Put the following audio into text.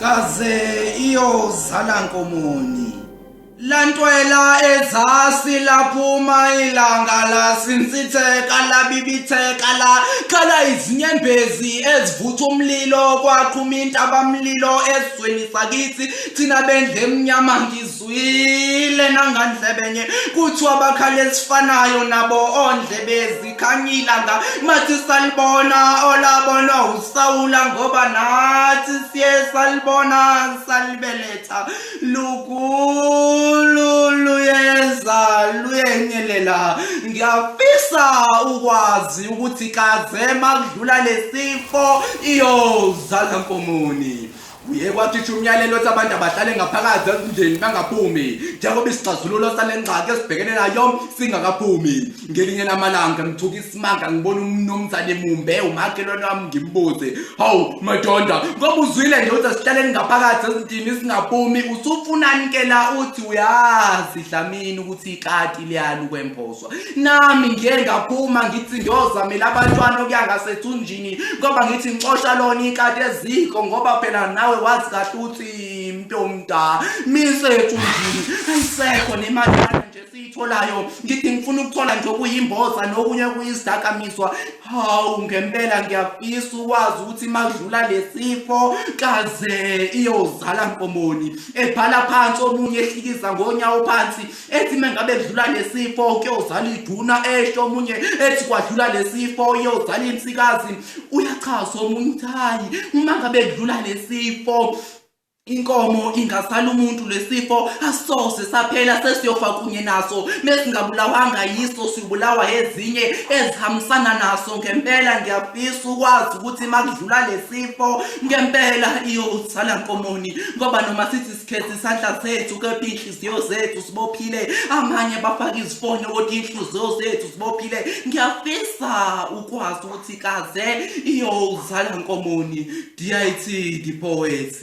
Kaze iyozala nkomoni. Lantwela ezasi laphuma ilanga lasinsitheka labibitheka la khala izinyembezi ezivutha umlilo kwaqhuma intabamlilo esizweni sakithi thina bendle emnyama ngizwile nangandlebenye kuthiwa bakhala esifanayo nabo ondlebe zikhanya ilanga mathi salibona olabonwa usawula ngoba nathi siye salibona salibeletha Lukhulu luyeza luyenyelela ngiyafisa ukwazi ukuthi kaze makudlula lesifo iyozala nkomoni kuye kwakhishwa umyalelo othi abantu abahlale ngaphakathi ezindlini bangaphumi njengoba isixazululo sale ngxaki esibhekene nayo singakaphumi ngelinye lamalanga ngithuka isimanga ngibona umnumzane mumbe umakhelwane wami ngimbuze hawu madonda ngoba uzwile nje ukuthi asihlaleni ngaphakathi ezindlini singaphumi usufunani ke la uthi uyazi dlamini ukuthi ikati liyani ukwembozwa nami ngiye ngaphuma ngithi ngiyozamela abantwana okuya ngasethunjini ngoba ngithi ngixosha lona ikati eziko ngoba phela nawe wazi kahle ukuthi mntomda mise ethunjini ayisekho nemali esiyitholayo ngithi ngifuna ukuthola nje okuyimboza nokunye okuyizidakamizwa hawu ngempela ngiyafisa ukwazi ukuthi makudlula lesifo kaze iyozala nkomoni ebhala phansi omunye ehlikiza ngonyawo phansi ethi mengabe kudlula lesifo kuyozala iduna esho omunye ethi kwadlula lesifo iyozala insikazi uyachaza omunye uthi hayi uma ngabe kudlula lesifo Inkomo ingasala umuntu lesifo asoze saphela sesiyofa kunye naso mesingabulawanga yiso sibulawa ezinye ezihambisana naso ngempela ngiyafisa ukwazi ukuthi makudlula lesifo ngempela iyosala nkomoni ngoba noma sithi sikhethe isandla sethu kepha inhliziyo zethu sibophile amanye bafaka izifonyo kodwa inhliziyo zethu sibophile ngiyafisa ukwazi ukuthi kaze iyozala nkomoni DIT the poet.